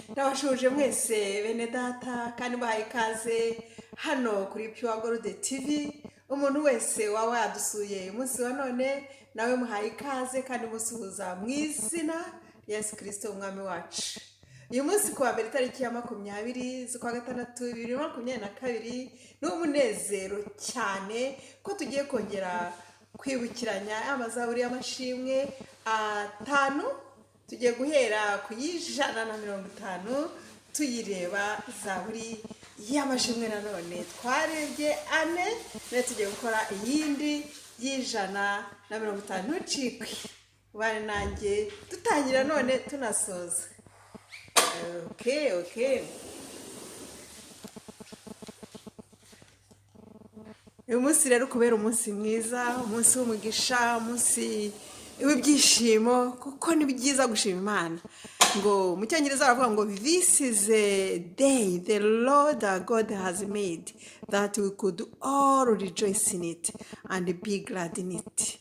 Ndabashuje mwese bene data, kandi mbahaye ikaze hano kuri Pure Gold TV. Umuntu wese waba yadusuye umunsi wa none, nawe muhaye ikaze kandi musuhuza mu izina rya Yesu Kirisito Umwami wacu. Uyu munsi, kuwa mbere, itariki ya 20 z'ukwa gatandatu 2022, ni umunezero cyane ko tugiye kongera kwibukiranya amazaburi y'amashimwe atanu. Tugiye guhera ku y'150, tuyireba zaburi y'amashimwe. Nanone twarebye ane, none tugiye gukora iyindi y'150. Ntucikwe, ubane nanjye dutangira none tunasoza. Okay. Uyu munsi rero kubera umunsi mwiza, umunsi w'umugisha, umunsi w'ibyishimo, kuko ni byiza gushima Imana. Ngo mu Cyongereza baravuga ngo "This is a day the Lord our God has made, that we could all rejoice in it and be glad in it."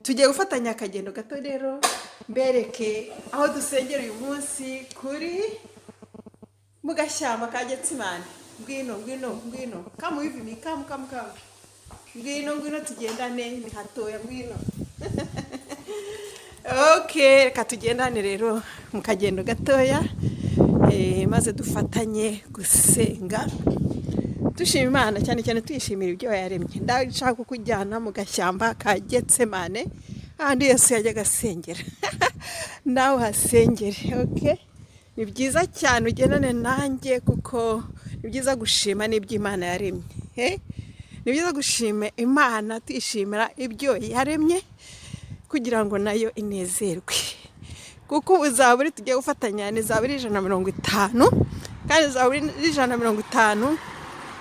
Tugiye gufatanya akagendo gato rero, mbereke aho dusengera uyu munsi, kuri mu gashyamba ka Getsimani. Ngwino, ngwino, ngwino, come with me, come, come, come, ngwino, ngwino tugendane, ni hatoya, ngwino. Okay, reka tugendane rero mu kagendo gatoya, maze dufatanye gusenga dushima Imana, cyane cyane tuyishimira ibyo yaremye. Ndashaka kukujyana mu gashyamba ka Getsemane, ahandi Yesu yajyaga asengera, nawe uhasengere. Okay, ni byiza cyane, ugendane nanjye, kuko ni byiza gushima n'ibyo Imana yaremye. Ni byiza gushima Imana tuyishimira ibyo yaremye, kugira ngo nayo inezerwe. Kuko ubu zaburi tugiye gufatanya ni zaburi 150, kandi zaburi 150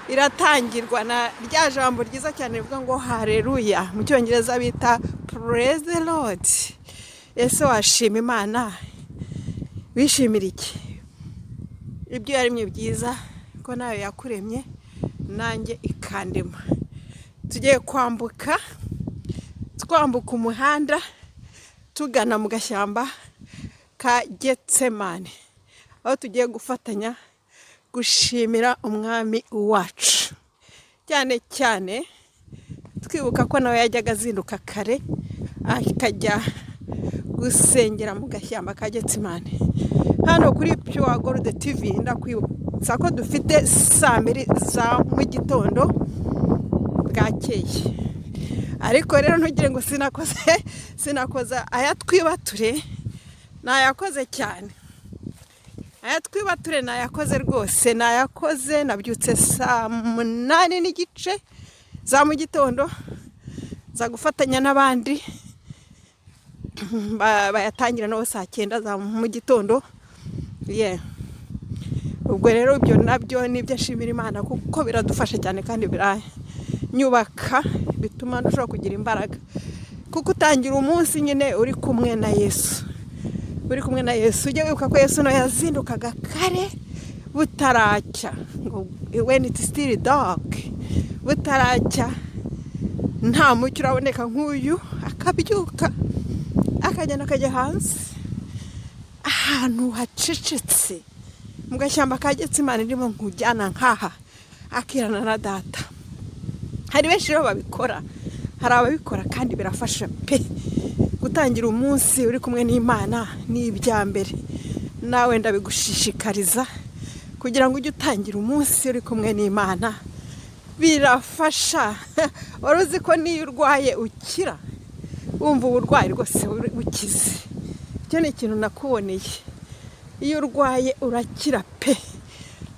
iratangirwa na rya jambo ryiza cyane rivuga ngo "Hareruya", mu Cyongereza bita "Praise the Lord". Ese washima Imana wishimira iki? Ibyo yaremye byiza, ko nawe yakuremye nanjye ikandema. Tugiye kwambuka, twambuka umuhanda tugana mu gashyamba ka Getsemane, aho tugiye gufatanya gushimira Umwami wacu, cyane cyane twibuka ko nawe yajyaga azinduka kare akajya gusengera mu gashyamba ka Getsemane. Hano kuri Pure Gold TV, ndakwibutsa ko dufite saa 2 za mu gitondo, bwakeye. Ariko rero ntugire ngo sinakoze aya twibature, nayakoze cyane. Aya twibature nayakoze rwose, nayakoze. Nabyutse saa 8:30 za mu gitondo, nza gufatanya n'abandi bayatangira nabo saa 9 za mu gitondo. Ubwo rero ibyo nabyo nibyo nshimira Imana, kuko biradufasha cyane kandi biranyubaka, bituma dushobora kugira imbaraga, kuko utangira umunsi nyine uri kumwe na Yesu, uri kumwe na Yesu. Ujye wibuka ko Yesu nawe yazindukaga kare butaracya, ngo when it still dark, butaracya, nta mucyo uraboneka nk'uyu, akabyuka akagenda akajya hanze ahantu hacecetse mu gashyamba ka Getsimani, irimo nkujyana nkaha, akirana na Data. Hari benshi rero babikora, hari ababikora kandi birafasha pe. Gutangira umunsi uri kumwe n'Imana ni ibya mbere. Nawe ndabigushishikariza kugira ngo ujye utangira umunsi uri kumwe n'Imana, birafasha. Wari uzi ko niyo urwaye ukira, wumva uburwayi rwose bukize? Icyo ni ikintu nakuboneye, iyo urwaye urakira pe.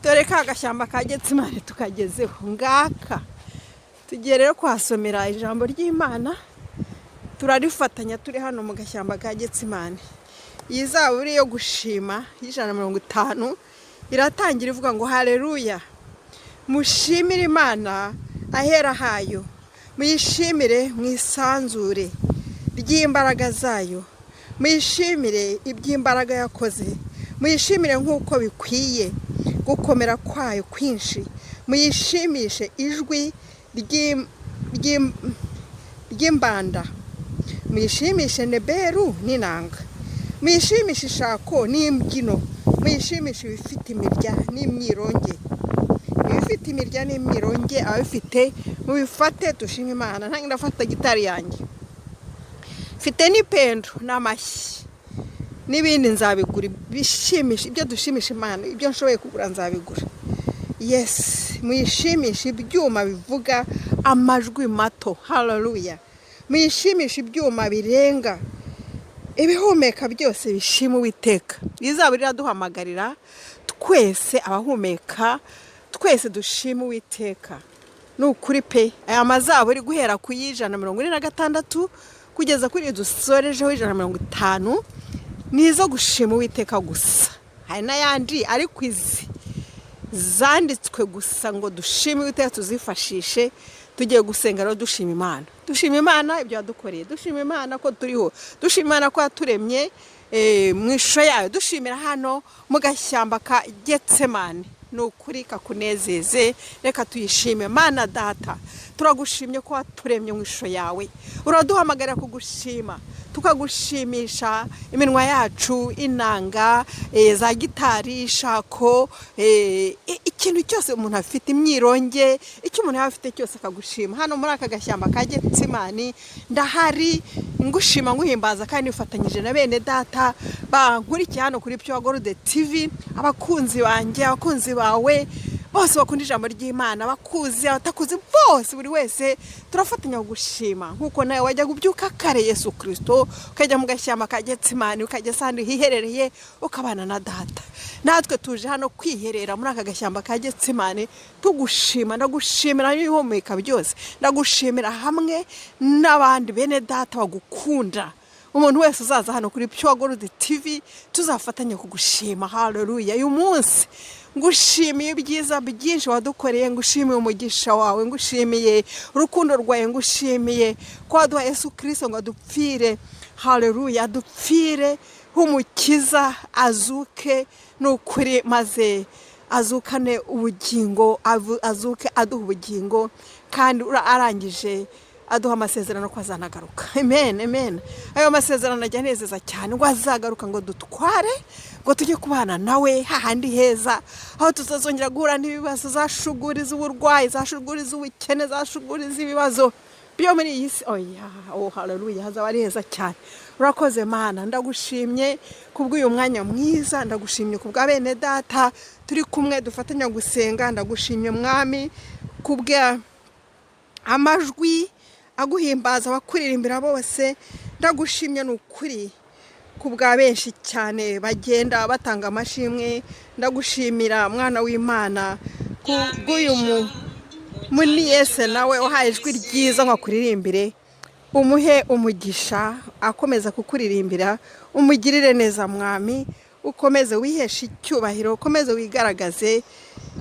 Dore ka gashyamba ka Getsimani tukagezeho ngaka. Tugiye rero kuhasomera ijambo ry'Imana, turarifatanya turi hano mu gashyamba ka Getsimani. Iyi zaburi yo gushima y'150 iratangira ivuga ngo "Hareruya, mushimire Imana ahera hayo, muyishimire mu isanzure ry'imbaraga zayo, muyishimire iby'imbaraga yakoze, muyishimire nk'uko bikwiye gukomera kwayo kwinshi, muyishimishe ijwi ry'imbanda, muyishimishe neberu n'inanga." Muyishimishe ishako n'imbyino, muyishimishe ibifite imirya n'imyironge. Ibifite imirya n'imyironge, ababifite mubifate, dushime Imana. Ntange ndafata gitari yanjye, mfite n'ipendo n'amashyi n'ibindi nzabigura, bishimisha ibyo dushimisha Imana, ibyo nshoboye kugura nzabigura. Yes, muyishimishe ibyuma bivuga amajwi mato. Haleluya! Muyishimishe ibyuma birenga, ibihumeka byose bishima Uwiteka. Izaba iraduhamagarira twese abahumeka, twese dushima Uwiteka. Ni ukuri pe, aya mazaburi guhera ku y'146 kugeza kuri dusorejeho 150 ni izo gushima Uwiteka gusa. Hari n'ayandi, ariko izi zanditswe gusa ngo dushime Uwiteka, tuzifashishe tugiye gusenga. Rero dushima Imana, dushima Imana ibyo yadukoreye, dushima Imana ko turiho, dushima Imana ko yaturemye mu ishusho yayo, dushimira hano mu gashyamba ka Getsemani. Ni ukuri kakunezeze, reka tuyishime. Mana Data, turagushimye ko waturemye mu ishusho yawe, uraduhamagarira kugushima, tukagushimisha iminwa yacu, inanga, za gitari, ishako, ikintu cyose umuntu afite, imyironge, icyo umuntu yaba afite cyose akagushima. Hano muri aka gashyamba ka Getsemani ndahari ngushima, nguhimbaza, kandi nifatanyije na bene data bankurikiye hano kuri Pure Gold TV, abakunzi banjye, abakunzi bawe bose bakunda ijambo ry'Imana, abakuzi, abatakuzi, bose, buri wese turafatanya gushima. Nk'uko nawe wajya kubyuka kare, Yesu Kirisito, ukajya mu gashyamba ka Getsemani, ukajya ahandi hiherereye ukabana na Data, natwe tuje hano kwiherera muri aka gashyamba ka Getsemani tugushima. Ndagushimira n'ibihumeka byose, ndagushimira hamwe n'abandi bene data bagukunda. Umuntu wese uzaza hano kuri Pure Gold TV tuzafatanya kugushima. Haleluya! Uyu munsi ngushimiye ibyiza byinshi wadukoreye, ngushimiye umugisha wawe, ngushimiye urukundo rwawe, ngushimiye ko waduha Yesu Kirisito ngo adupfire. Haleluya! Adupfire nk'umukiza, azuke, ni ukuri, maze azukane ubugingo, azuke aduha ubugingo, kandi arangije aduha amasezerano ko azanagaruka. Amen, amen. Ayo masezerano ajya anezeza cyane, ngo azagaruka ngo dutware, ngo tujye kubana nawe hahandi heza, aho tutazongera guhura n'ibibazo, za shuguri z'uburwayi, za shuguri z'ubukene, za shuguri z'ibibazo byo muri iyi si. Oya, oh haleluya, hazaba ari heza cyane. Urakoze Mana, ndagushimye kubw'uyu mwanya mwiza, ndagushimye kubwa bene data turi kumwe dufatanya gusenga, ndagushimye Mwami kubwa amajwi aguhimbaza, abakuririmbira bose. Ndagushimye ni ukuri ku bwa benshi cyane bagenda batanga amashimwe. Ndagushimira Mwana w'Imana kubw'uyu muniyese nawe wahaye ijwi ryiza ngo akuririmbire. Umuhe umugisha akomeza kukuririmbira, umugirire neza Mwami, ukomeze wiheshe icyubahiro, ukomeze wigaragaze,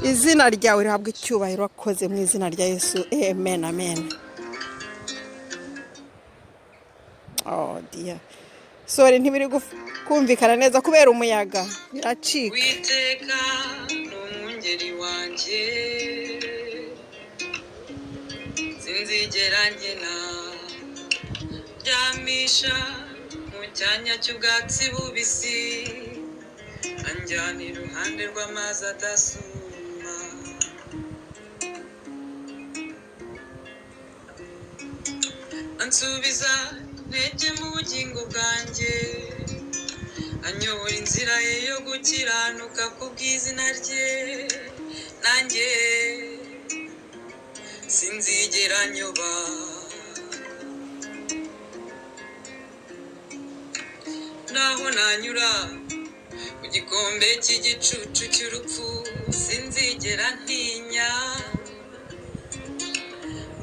izina ryawe rihabwe icyubahiro. Wakoze mu izina rya Yesu, amen, amen. Oh dear, sorry, ntibiri kumvikana neza kubera umuyaga, biracika. Witeka ni umwungeri wanjye, sinzigera nkena. Ryamisha mu cyanya cy'ubwatsi bubisi, anjyana iruhande rw'amazi adasuma. Ansubiza intege mu bugingo bwanjye, anyobora inzira ye yo gukiranuka kubw'izina rye. Nanjye sinzigera nyoba. Naho nanyura mu gikombe cy'igicucu cy'urupfu, sinzigera ntinya.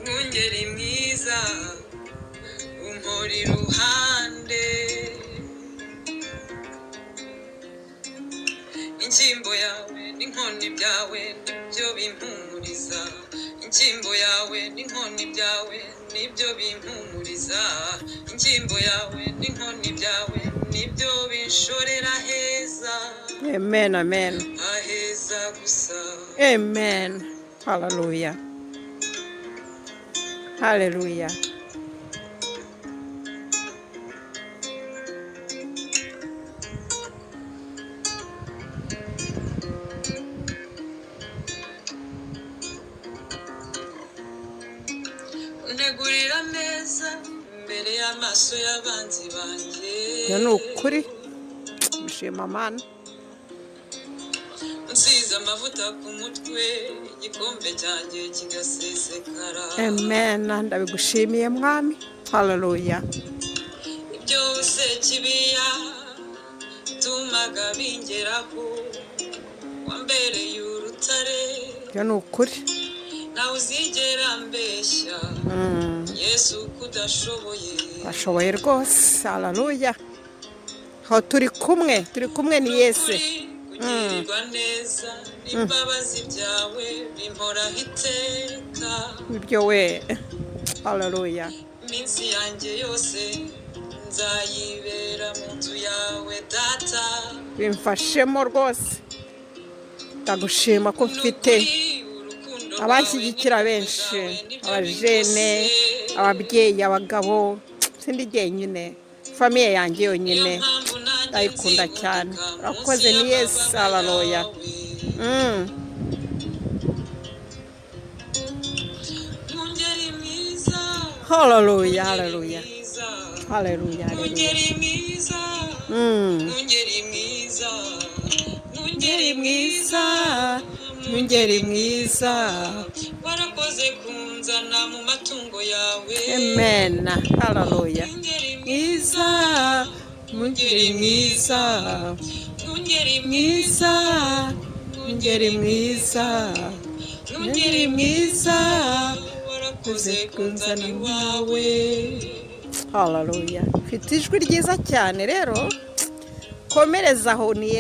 Mwungeri mwiza, umpora iruhande. Inshyimbo yawe n'inkoni byawe nibyo bimpumuriza. Inshyimbo yawe n'inkoni byawe nibyo bimpumuriza. Inshyimbo yawe n'inkoni byawe nibyo binshorera heza. Amen, amen. Aheza gusa. Amen, haleluya, haleluya. Untegurira ameza imbere y'amaso y'abanzi banjye. Ibyo ni ukuri, bishima Mana. Unsize amavuta ku mutwe, igikombe cyanjye kigasesekara. Amen, ndabigushimiye Mwami, haleluya. Ibyo sekibiya tumaga bingeraho, wambereye urutare. Ibyo ni ukuri. Nawe uzigera mbeshya, Yesu, kudashoboye. Bashoboye rwose, haleluya. Aho turi kumwe, turi kumwe ni Yesu. Ukuri kugirirwa neza n'imbabazi byawe bimporaho iteka. Ibyo we, haleluya. Iminsi yanjye yose nzayibera mu nzu yawe, Data. Bimfashemo rwose, ndagushima ko mfite Nukuri urukundo rwawe abanshyigikira n'impuhwe benshi, zawe nibyo abajene, bingose. ababyeyi, abagabo. Sindi jyenyine, famille yanjye Niyo yonyine mpamvu nanjye ndayikunda cyane. nzibundika munsi Urakoze ni Yesu. y'amababa Haleluya. yawe. Mwungeri mwiza, Haleluya. mwungeri Haleluya. mwiza, Haleluya, haleluya. mwungeri mwiza, mwungeri mwiza, mwungeri Mwungeri mwiza, mwiza, mwungeri mwiza. Warakoze kunzana mu matungo yawe. Amen, haleluya. Mwungeri mwiza, mwungeri mwiza, mwungeri mwiza, mwiza, mwungeri mwiza, mwungeri mwiza, warakoze kunzana iwawe. Haleluya. Mfite ijwi ryiza cyane rero, komereza aho ni.